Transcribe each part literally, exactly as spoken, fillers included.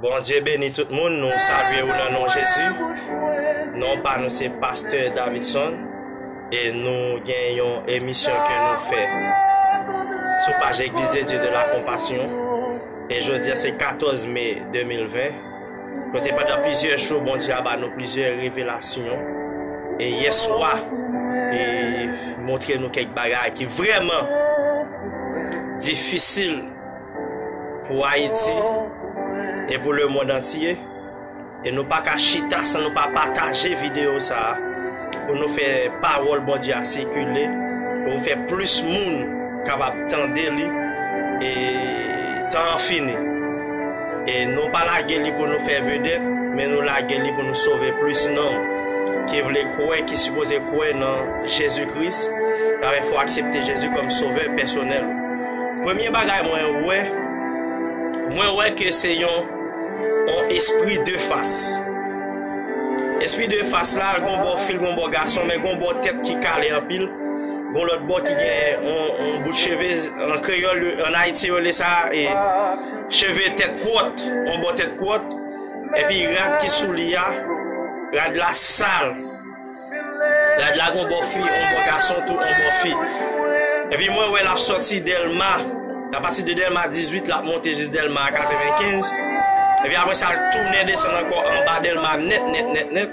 Bondye beni tout moun, nou salye w nan non Jezi. Non pa nou se Pastè Davidson e nou gen yon emisyon ke nou fè sou paj Église de Dieu de la Compassion. E jodi a se katòz me de mil ven, kote pandan plizyè jou Bondye a ba nou plizyè revelasyon. E yè swa, e montre nou kèk bagay ki vrèman difisil pou Ayiti e pou lemonn antye. E nou pa ka chita san nou pa pataje videyo sa a pou nou fè pawòl Bondye a sikile, pou fè plis moun kapab tande li. E tan an fini. E nou pa lage li pou nou fè vedèt, men nou lage li pou nou sove plis nanm ki vle kwè, ki sipoze kwè nan Jezi Kris. Avèk fò aksepte Jezi kòm sovè pèsonèl. Premye bagay mwen wè, mwen wè ke se yon, yon espri de fas. Espri de fas la, gon bò fi l, gon bò gason, men gon bò tèt ki kale anpil, gon lòt bò ki gen yon, yon bout cheve, an kreyòl, an Ayiti, yo rele sa, e, cheve tèt kwòt, yon bò tèt kwòt, epi rad ki sou li a, rad la sal. Rad la gon bò fi, yon bò gason tou, yon bò fi. Epi mwen wè l ap sòti Dèlma, apati de Dèlma dizuit, l ap monte jis Dèlma katrevenkenz. Epi apre sa, l tounen desann ankò anba Dèlma nèt, nèt, nèt, nèt.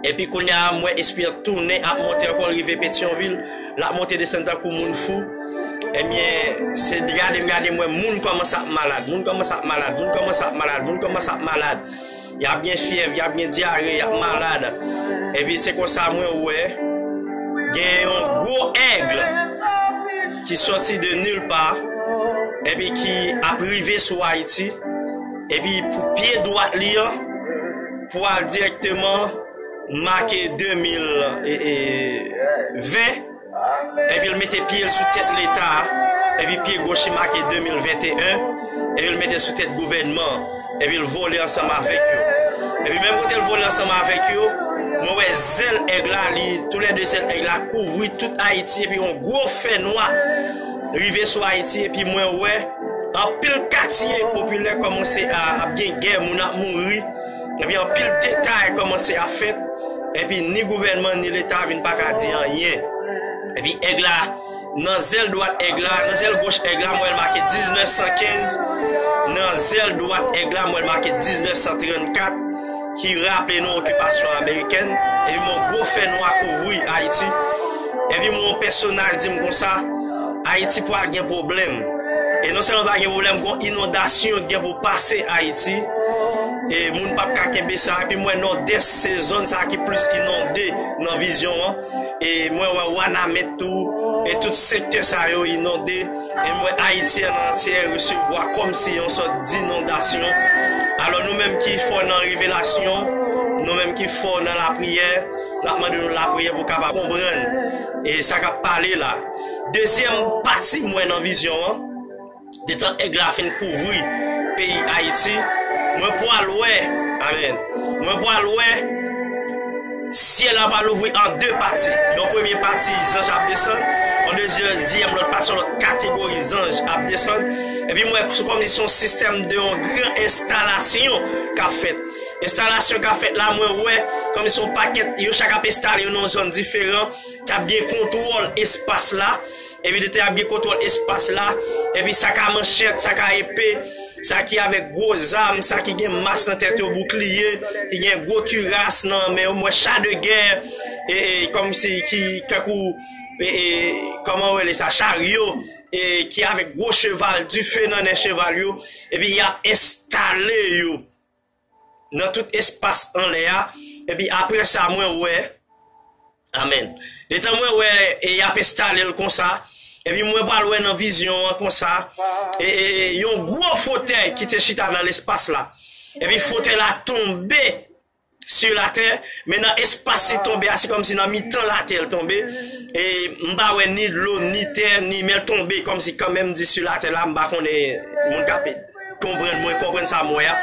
Epi kounye a, m wè espri an tounen ap monte ankò, l rive Petyonvil. L ap monte desann tankou moun fou. Ebyen, se gade m gade m wè moun kòmanse ap malad, moun kòmanse ap malad, moun kòmanse ap malad, moun kòmanse ap malad. Y ap gen fyèv, y ap gen dyare, y ap malad. Epi se konsa mwen wè gen yon gwo èg ki sòti de nil pa, epi ki ap rive sou Ayiti, epi pou pye dwat li an, pou al dirèkteman make de mil ven, epi l mete pye l sou tèt Leta a, epi pye goch li make de mil venteyen, epi l mete l sou tèt gouvènman an, epi l vole ansanm avèk yo. Epi menm kote l vole ansanm avèk yo, mwen wè zèl èg la, li, toulède zèl èg la kouvri tout Ayiti, epi yon gwo fènwa rive sou Ayiti, epi mwen wè anpil katye popilè kòmanse a, ap gen gè, moun ap mouri, epi anpil detay kòmanse ap fèt, epi ni gouvènman ni Leta vin pa ka di anyen. Epi èg la, nan zèl dwat èg la, nan zèl goch èg la, mwen wè l make diznèf san kenz, nan zèl dwat èg la, mwen wè l make diznèf san trannkat, ki raple nou okipasyon amerikèn, epi yon gwo fènwa kouvri Ayiti. Epi yon pèsonaj di m konsa, Ayiti pral gen pwoblèm. E non sèlman pral gen pwoblèm, gon inondasyon ki gen pou pase Ayiti. E moun p ap ka kenbe sa. Epi m wè Nòdès, se zòn sa ki plis inonde nan vizyon an. E mwen wè Wanament tou, e tout sektè sa yo inonde. E m wè Ayiti an antye resevwa kòmsi yon sòt dinondasyon. Alò, nou menm ki fò nan revelasyon, nou menm ki fò nan lapriyè, n ap mande nou lapriyè pou kapab konprann e sa k ap pale la. Dezyèm pati m wè nan vizyon an, detan èg la fin kouvri peyi Ayiti, mwen pral wè, amèn, mwen pral wè syèl la pral ouvri an de pati. Yon premye pati, zanj ap desann, yon dezyèm, lòt pati, yon lòt kategori zanj ap desann. Epi mwen wè kòmsi se yon sistèm de yon gran enstalasyon k ap fèt. Enstalasyon k ap fèt la, mwen wè kòmsi se yon pakèt, yo chak ap enstale yo nan yon zòn diferan, k ap gen kontwòl espas la. Epi detan y ap gen kontwòl espas la, epi sa k a manchèt, sa k a epe, sa ki avèk gwo zam, sa ki gen mas nan tèt yo, boukliye, ki gen gwo kiras nan men yo, m wè cha de gè, e, e, kòmsi ki, tankou, e, e, kòman yo rele sa, charyo, e, ki avèk gwo cheval, dife nan nen cheval yo, epi y ap enstale yo nan tout espas anlè a, epi apre sa, mwen wè, amèn. Letan mwen wè, e, y ap enstale l konsa, epi mwen pral wè nan vizyon an konsa, e, e, e, yon gwo fotèy ki te chita nan lespas la. Epi fotèy la tonbe sur la terre, men nan espas li tonbe a, se kòmsi nan mitan latè l tonbe. E m pa wè ni dlo, ni tè, ni, men l tonbe kòmsi kanmenm di sur la terre la, m pa konnen moun k ap konprann mwen, konprann sa m wè a.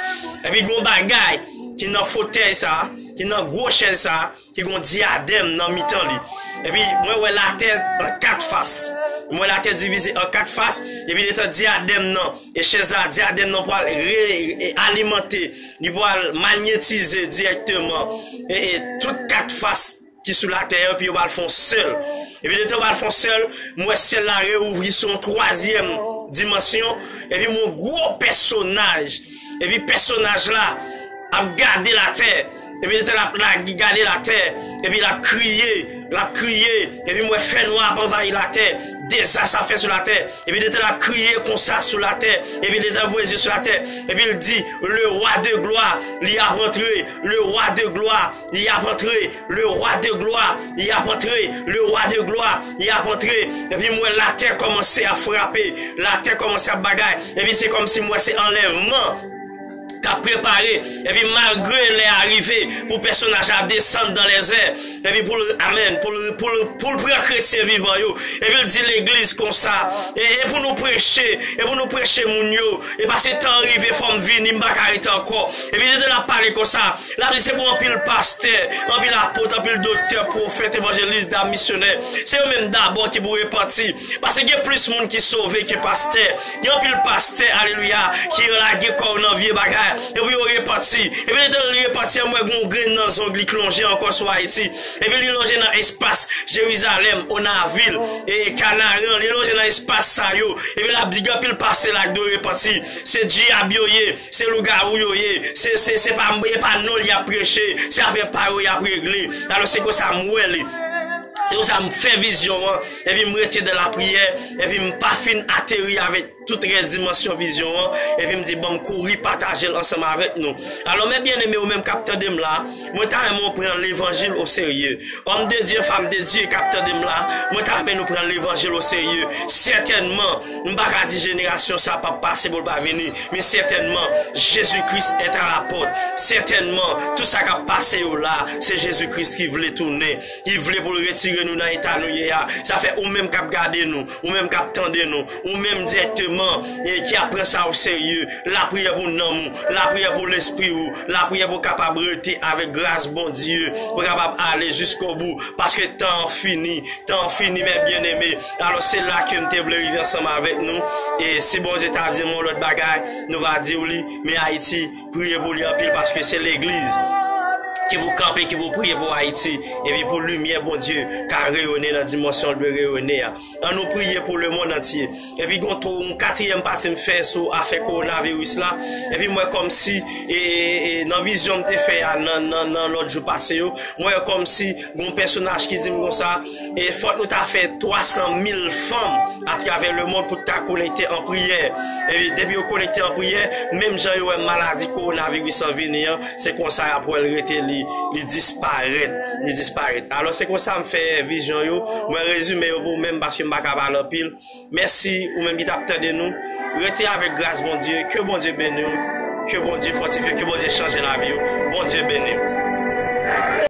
Epi gon bagay ki nan fotèy sa, ki nan gwo chèz sa, ki gon dyadèm nan mitan li. Epi mwen wè latè an kat fas. M wè latè divize an kat fas, epi letan dyadèm nan, e chèz la, dyadèm nan pral re, e alimante, li pral manyetize dirèkteman, e, e tout kat fas ki sou latè yo, epi yo pral fè yon sèl. Epi letan yo pral fè yon sèl, m wè syèl la reouvri sou yon twazyèm dimansyon, epi m wè yon gwo pèsonaj, epi pèsonaj la ap gade latè, epi letan l ap la, gade latè, epi l ap kriye, l ap kriye, epi m wè fènwa ap anvayi latè, dezas ap fèt sou latè, epi letan l ap kriye konsa sou latè, epi letan l voye zye sou latè, epi l di, le roi de gloire, li ap antre, le roi de gloire, li ap antre, le roi de gloire, li ap antre, le roi de gloire, li ap antre. Epi m wè latè kòmanse ap frape, latè kòmanse ap bagay. Epi se kòmsi m wè se anlèvman k ap prepare. Epi malgre lè a rive pou pèsonaj la desann dan lèzè, epi pou l, amèn, pou l, pou l, pou l pran kretyen vivan yo, epi l di legliz konsa, e, e pou nou preche, e pou nou preche moun yo, e paske tan an rive, fò m vini, m pa ka rete ankò. Epi letan l ap pale konsa, l ap di se pou anpil pastè, anpil apot, anpil doktè, pwofèt, evanjelis, dam misyonè. Se yo menm dabò ki pou repanti. Paske gen plis moun ki sove ke pastè. Gen anpil pastè, alelouya, ki lage kò yo nan vye bagay. Epi yo repanti. Epi letan li repanti an, m wè gen yon grenn nan zong li k lonje ankò sou Ayiti. Epi li lonje nan espas Jerizalèm, Onavil, e Kanaran. Li lonje nan espas sa yo. Epi l ap di gen anpil pastè la ki dwe repanti. Se dyab yo ye. Se lougawou yo ye. Se, se, se pa, e pa non l y ap preche. Se afè pa yo y ap regle. Alò, se konsa m wè li. Se konsa m fè vizyon an. Epi m rete dan lapriyè. Epi m pa fin ateri avèk tout rès dimansyon vizyon an. Epi m di, ban m kouri pataje l ansanm avèk nou. Alò, mè byeneme, ou menm k ap tande m la, mwen ta renmen w pran levanjil oserye. Òm de Dye, fanm de Dye k ap tande m la, mwen ta renmen nou pran levanjil oserye. Sètènman, m pa ka di jenerasyon sa p ap pase pou l pa vini, men sètènman, Jezi Kris est à la porte. Sètènman, tout sa k ap pase yo la, se Jezi Kris ki vle tounen, ki vle pou l retire nou nan eta nou ye a. Sa fè ou menm k ap gade nou, ou menm k ap tande nou, ou menm dirèkteman, e ki ap pran sa oserye, lapriyè pou nanm ou, lapriyè pou lespri ou, lapriyè pou w kapab rete avèk gras Bondye, pou w kapab ale jiskobou, paske tan an fini, tan an fini, mè byeneme. Alò, se la ke m te vle rive ansanm avèk nou, e si Bondye ta di m yon lòt bagay, nou va di w li, men Ayiti, priye pou li anpil, paske se legliz ki pou kanpe, ki pou priye pou Ayiti, epi pou limyè Bondye ka reyone nan dimansyon l dwe reyone a. Ann nou priye pou lemonn antye. Epi gen yon tro-, yon katriyèm pati m fè sou afè kowonaviris la. Epi m wè kòmsi, e, e, e, nan vizyon m te fè a nan, nan, nan lòt jou pase yo, m wè kòmsi gen yon pèsonaj ki di m konsa, e fòk nou ta fè twa san mil fanm atravè lemonn pou ta konekte an priyè. Epi depi yo konekte an priyè, menm jan yo wè maladi kowonaviris lan vini an, se konsa y ap wè l rete, li, li disparèt, li disparèt. Alò, se konsa m fè vizyon yo, mwen rezime yo pou ou menm paske m pa ka pale anpil. Mèsi, ou menm ki t ap tande nou. Rete avèk gras Bondye. Ke Bondye beni w. Ke Bondye fòtifye w. Ke Bondye chanje lavi w. Bondye beni w.